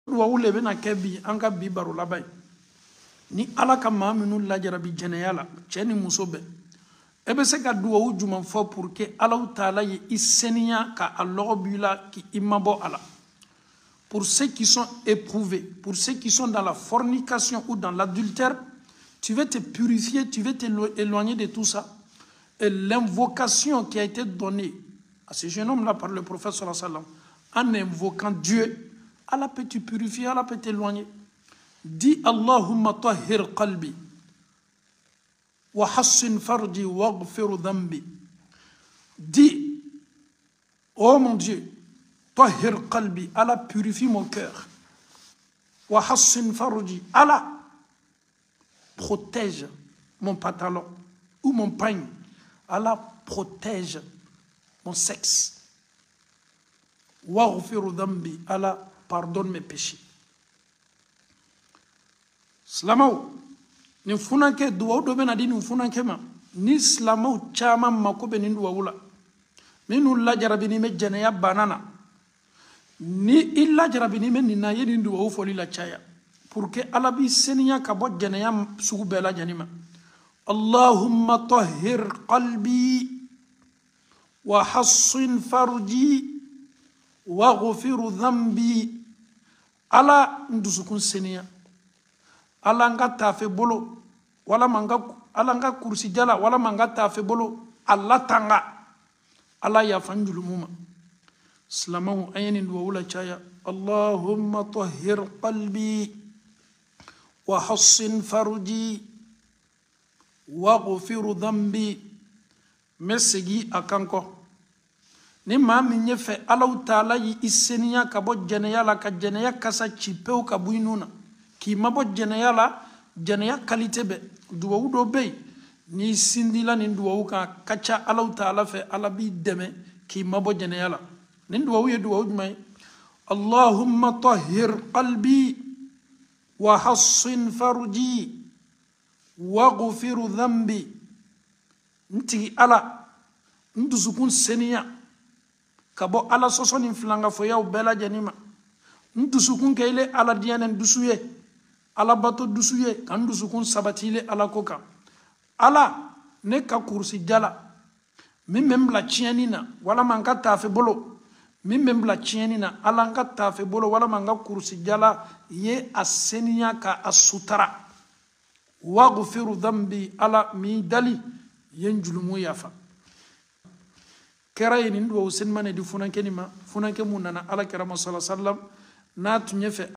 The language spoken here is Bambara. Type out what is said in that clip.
Duwawu le bɛna kɛ bi an ka bi baro laban ye. Ni Ala ka maa minnu lajarabi jɛnɛya la, cɛ ni muso bɛɛ, e bɛ se ka duwawu jumɛn fɔ pour que Alahu taala ye i seniya ka a lɔgɔ b'i la k'i mabɔ a la? Pour ceux qui sont éprouvés, pour ceux qui sont dans la fornication ou dans l'adultère, tu veux te purifier, tu veux t'éloigner de tout ça. Et l'invocation qui a été donnée à ce jeune homme-là par le prophète sallallahu alayhi wa sallam, en invoquant Dieu, Allah peut te purifier, Allah peut t'éloigner. Dis اللهم طهر قلبي وحصن فرجي واغفر ذنبي. Dis, oh mon Dieu, طهر قلبي, Allah purifie mon cœur. وحصن فرجي, Allah protège mon pantalon ou mon pagne. Allah protège mon sexe. واغفر ذنبي, Allah pardonne mes péchés. Silamaw, nin funankɛ duwawu dɔ bɛna di nin funankɛ ma. Ni silamaw caman mako bɛ nin duwawu la, minnu lajarabini bɛ jɛnɛya banna na, ni i lajarabini bɛ nin na, ye nin duwawu fɔli la caya pour que Ala b'i seniya ka bɔ jɛnɛya sugu bɛɛ lajɛlen ma. اللهم طهر قلبي وحصن فرجي واغفر ذنبي. Ala n dusukun seniya, Ala n ka taafe bolo walama n ka, Ala n ka kurusi jala walama n ka taafe bolo, a latanga. Ala yafa n julumu ma. Silamaw, an ye nin duwawu la caya. اللهم طهر قلبي وحصن فرجي واغفر ذنبي. N bɛ segin a kan kɔ. Ni maa min ye fɛ Alahu taala y'i seniya ka bɔ jɛnɛya la, ka jɛnɛya kasa ci pewu ka bɔ i nun na, k'i mabɔ jɛnɛya la, jɛnɛya qualité bɛɛ, duwawu dɔ bɛ yen, n'i sindila nin duwawu kan, a ka ca Alahu taala fɛ, Ala b'i dɛmɛ k'i mabɔ jɛnɛya la. Nin duwawu ye duwawu jumɛn ye? اللهم طهر قلبي وحصن فرجي واغفر ذنبي. N tigi Ala, n dusukun seniya ka bɔ Ala sɔsɔ ni filankafoyaw bɛɛ lajɛlen ma. N dusukun kɛ ile Ala diɲɛ dusu ye, Ala bato dusu ye, ka n dusukun sabati ile Ala ko kan. Ala, ne ka kurusi jala min bɛ n bila tiɲɛni na, walama n ka taafe bolo min bɛ n bila tiɲɛni na, Ala n ka taafe bolo walama n ka kurusi jala ye a seniya ka a sutara. واغفر ذنبي, Ala min dali ye n julumu yafa. Kɛra ye nin duwawu senima ne di funankɛni ma, funankɛ mun nana Ala kɛra ma sala salam n'a tun ye fɛ.